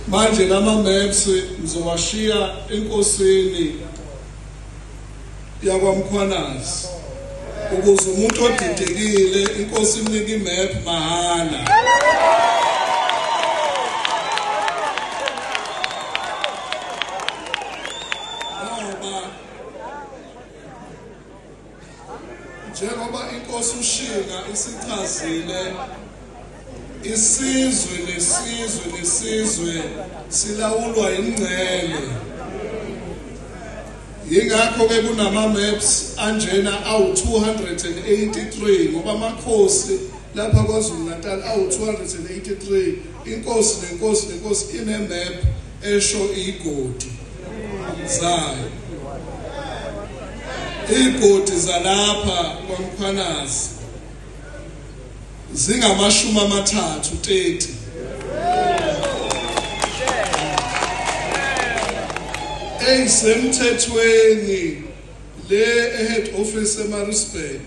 Manje lama maps ngizowashiya enkosini yakwaMkhwanazi ukuze umuntu odidekile inkosi imnike imap mahhala. Ngoba njengoba inkosi uShinga isichazile isizwe nesizwe nesizwe silawulwa ingcele yingakho ke kunama maps anjena awu 283 ngoba amakhosi lapha KwaZulu Natal awu 283 inkosi nenkosi nenkosi ine map esho igodi zayo igodi zalapha kwaMkhwanazi zingamashumi amathathu 30 eyisemthethweni le ehead office eMaritzburg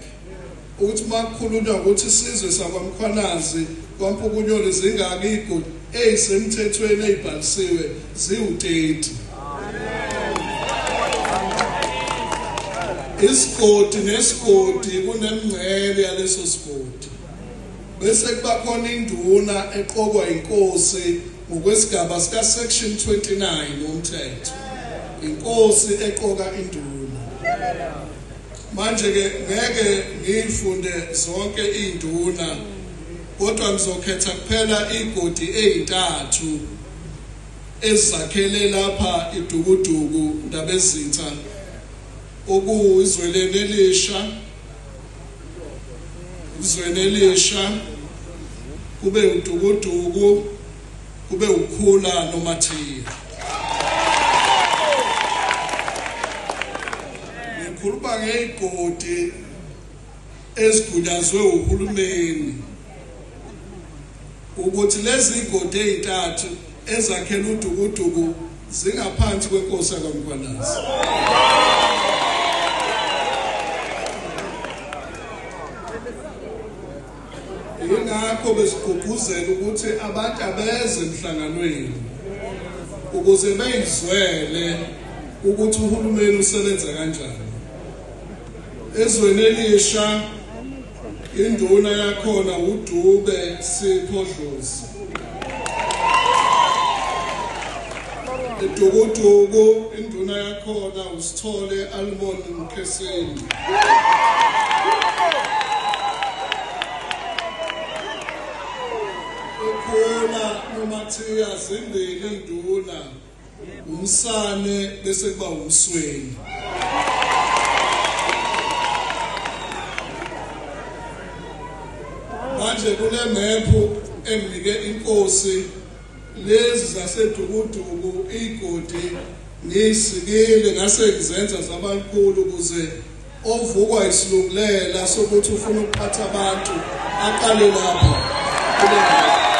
ukuthi makukhulunywa ukuthi isizwe sakwaMkhwanazi kwaMpukunyoni zingaki igodi eyisemthethweni eyibhalisiwe ziwu-30 isigodi nesigodi kunemngcele yaleso sigodi bese kuba khona induna eqokwa inkosi ngokwesigaba sika section 29 womthetho inkosi eqoka induna manje ke ngeke ngifunde zonke izinduna kodwa ngizokhetha kuphela igodi ezintathu ezakhele lapha idukuduku ndabezitha okuyizweleni elisha izweni elisha kube udukuduku kube ukhula nomathiya ngikhuluma ngeyigodi ezigunyazwe uhulumeni ukuthi lezi igodi ezintathu ezakhela udukuduku zingaphansi kwenkosi yakwaMkhwanazi. Yingakho besigqugquzela ukuthi abantu abeze emhlanganweni ukuze beyizwele ukuthi uhulumeni usebenza kanjani. Ezweni elisha Induna yakhona uDube Sipho Dlozi. Edukuduku induna yakhona uSithole Almon Mkheseni. Ukhona noMathiya zimbili induna. Umsane bese kuba umsweni. Manje kule mephu enginike inkosi lezi zasedukuduku igodi ngiyisikile ngase ngizenza zabankulu ukuze ovukwa isilungulela sokuthi ufuna ukuphatha abantu aqale lapha kule ndawo.